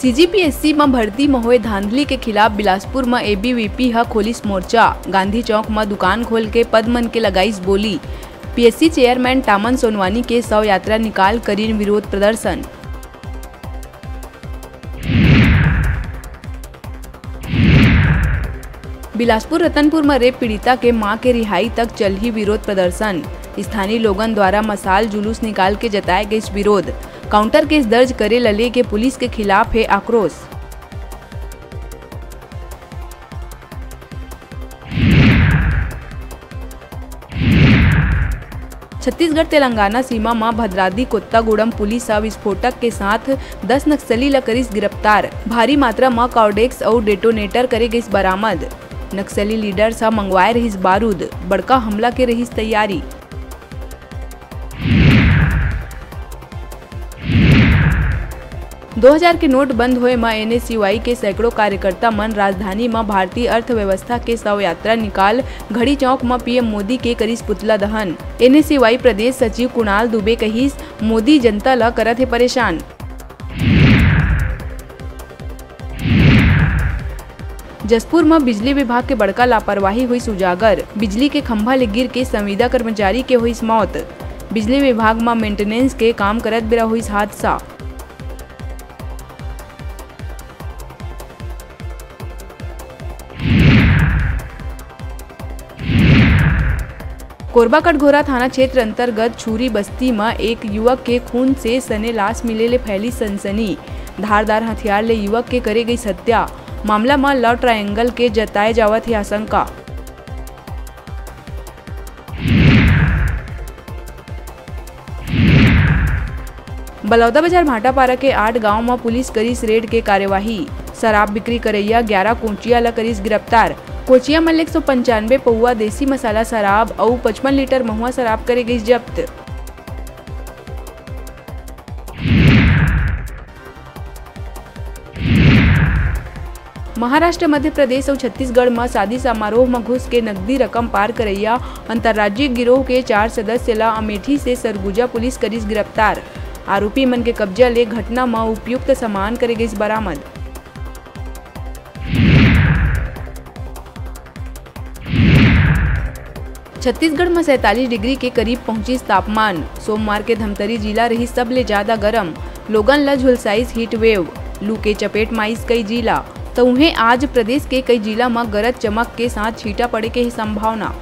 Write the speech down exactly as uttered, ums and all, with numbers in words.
CGPSC म भर्ती म होए धांधली के खिलाफ बिलासपुर म एबीवीपी ह खोलिस मोर्चा। गांधी चौक म दुकान खोल के पद मन के लगाइस बोली। पीएससी चेयरमैन टामन सोनवानी के शव यात्रा निकाल करिन विरोध प्रदर्शन। बिलासपुर रतनपुर म रेप पीड़िता के मां के रिहाई तक चलही विरोध प्रदर्शन। स्थानीय लोगन द्वारा मशाल जुलूस निकाल के जताए गइस विरोध। काउंटर केस दर्ज करे ल लेके पुलिस के खिलाफ हे आक्रोश। छत्तीसगढ़ तेलंगाना सीमा म भद्राद्री कोत्तागुड़म पुलिस ह विस्फोटक के साथ दस नक्सली ल करिस गिरफ्तार। भारी मात्रा म कॉर्डेक्स अउ डेटोनेटर करे गइस बरामद। नक्सली लीडर्स ह मंगवाए रहिस बारूद, बड़का हमला के रहिस तैयारी। दो हज़ार के नोट बंद होए म एनएसयूआई के सैकड़ों कार्यकर्ता मन राजधानी म भारतीय अर्थव्यवस्था के शव यात्रा निकाल घड़ी चौक म पीएम मोदी के करिस पुतला दहन। एनएसयूआई प्रदेश सचिव कुणाल दुबे कहिस, मोदी जनता ल करत हे परेशान। जशपुर म बिजली विभाग के बड़का लापरवाही होइस उजागर। बिजली के खंभा ले गिर के संविदा कर्मचारी के होइस मौत। बिजली विभाग म मेंटेनेंस के काम करत बेरा होइस हादसा। कोरबा कटघोरा थाना क्षेत्र अंतर्गत छुरी बस्ती म एक युवक के खून से सने लाश मिले ले फैली सनसनी। धारदार हथियार ले युवक के करे गई हत्या। मामला म लव ट्रायंगल के जताए जावत हे आशंका। बलौदाबाजार भाटापारा के आठ गांव म पुलिस करिस रेड के कार्यवाही। शराब बिक्री करइया ग्यारह कोचिया ल करिस गिरफ्तार। कोचिया म ले एक सौ पंचानवे पौवा देसी मसाला शराब अउ पचपन लीटर महुआ शराब करे गइस जब्त। महाराष्ट्र, मध्य प्रदेश अउ छत्तीसगढ़ म शादी समारोह म घुस के नकदी रकम पार करइया अंतर्राज्यीय गिरोह के चार सदस्य ल अमेठी से सरगुजा पुलिस करिस गिरफ्तार। आरोपी मन के कब्जा ले घटना म उपयुक्त सामान करे गइस बरामद। छत्तीसगढ़ म सैंतालीस डिग्री के करीब पहुंचिस तापमान। सोमवार के धमतरी जिला रहिस सबले ज्यादा गरम। लोगन ल झुलसाइस हीट वेव। लू के चपेट म आइस कई जिला। त उहें, आज प्रदेश के कई जिला म गरज चमक के साथ छींटा पड़े के हे संभावना।